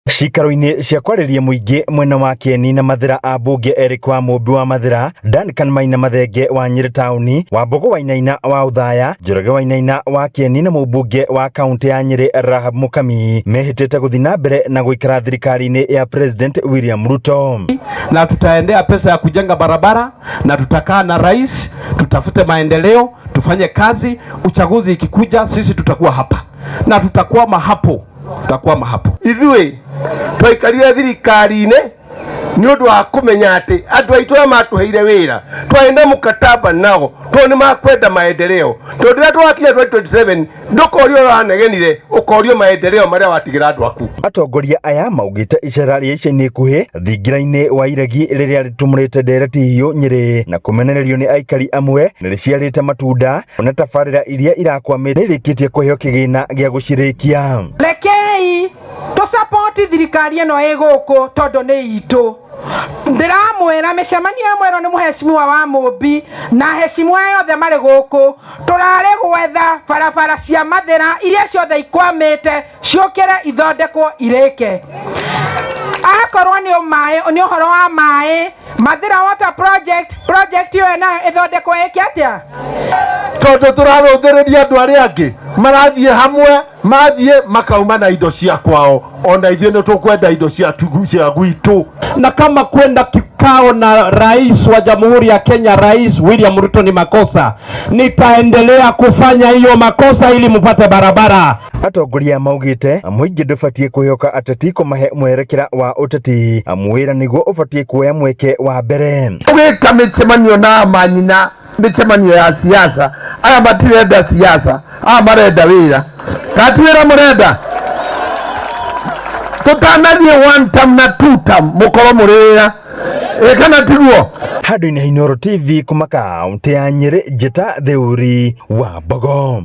Cikaro-inĩ cia kwarĩria mũingĩ mwena wa Kieni na Mathĩra, ambunge Eric wa Mũmbi wa Mathĩra, Duncan Maina Mathenge wa Nyĩrĩ taũni, Wambogo Wainaina wa Othaya, Njoroge Wainaina wa Kieni na mũmbunge wa kaunti ya Nyĩrĩ Rahab Mukami mehĩtĩte gũthiĩ na mbere na gũikara thirikari-inĩ ya President William Ruto. Na tutaendea pesa ya kujenga barabara na tutakaa na rais, tutafute maendeleo, tufanye kazi. Uchaguzi ikikuja, sisi tutakuwa hapa na tutakwama hapo, tutakwama hapo. Ithuĩ twaikarire thirikari-inĩ nĩ ũndũ wa kũmenya atĩ andũ aitũ arĩa matũheire wĩra twarĩ na mũkataba nao tondũ nĩ makwenda maendeleo, tondũ rĩrĩa twakinya 2027 ndũkorio ũranegenire, ũkorio maendeleo marĩa watigĩra andũ aku. Atongoria aya maugĩte icera rĩa ica-inĩ ikuhĩ thingira-inĩ wa iregi rĩrĩa rĩtumũrĩte ndereti hiũ Nyĩrĩ na kũmenererio nĩ aikari amwe nĩ rĩciarĩte matunda na tabarĩra iria irakwamĩte nĩ irĩkĩtie kũheo kĩgĩna gĩa gũcirĩkia. Rekei tũsapoti thirikari ĩno ĩ gũkũ tondũ nĩ itũ. Ndĩramwĩra mĩcemanio ĩmwe ĩro nĩ mũheshimiwa wa Mũmbi na heshimiwa yothe marĩ gũkũ, tũrarĩ gwetha barabara cia Mathĩra iria ciothe ikwamĩte ciũkĩre ithondekwo irĩke. Akorwo nĩ maĩ, nĩ ũhoro wa maĩ, Mathĩra Water Project, project ĩyo nayo ĩthondekwo ĩke atĩa? Tondũ tũrarũthĩrĩria andũ arĩa angĩ marathiĩ hamwe, mathiĩ makauma na indo cia kwao, ona ithuĩ nĩ tũkwenda indo cia cia gwitũ. Na kama kwenda kikao na rais wa Jamhuri ya Kenya, Rais William Ruto, ni makosa, nitaendelea kufanya hiyo makosa ili mupate barabara. Atongoria maugĩte mũingĩ ndũbatiĩ kwĩhoka ateti kũmahe mwerekera wa ũteti, amu wĩra nĩguo ũbatiĩ kuoya mweke wa mbere. Gwĩka mĩcemanio na manyina, mĩcemanio ya siasa, aya matirenda siasa, aya marenda wĩra. Kati wĩra mũrenda tũtanathiĩ one term na two term, mũkorwo mũrĩ wĩra ĩ kana tiguo? Handũ-inĩ ha Inooro TV kuma kaunti ya Nyĩrĩ, njĩta Theuri wa Mbogo.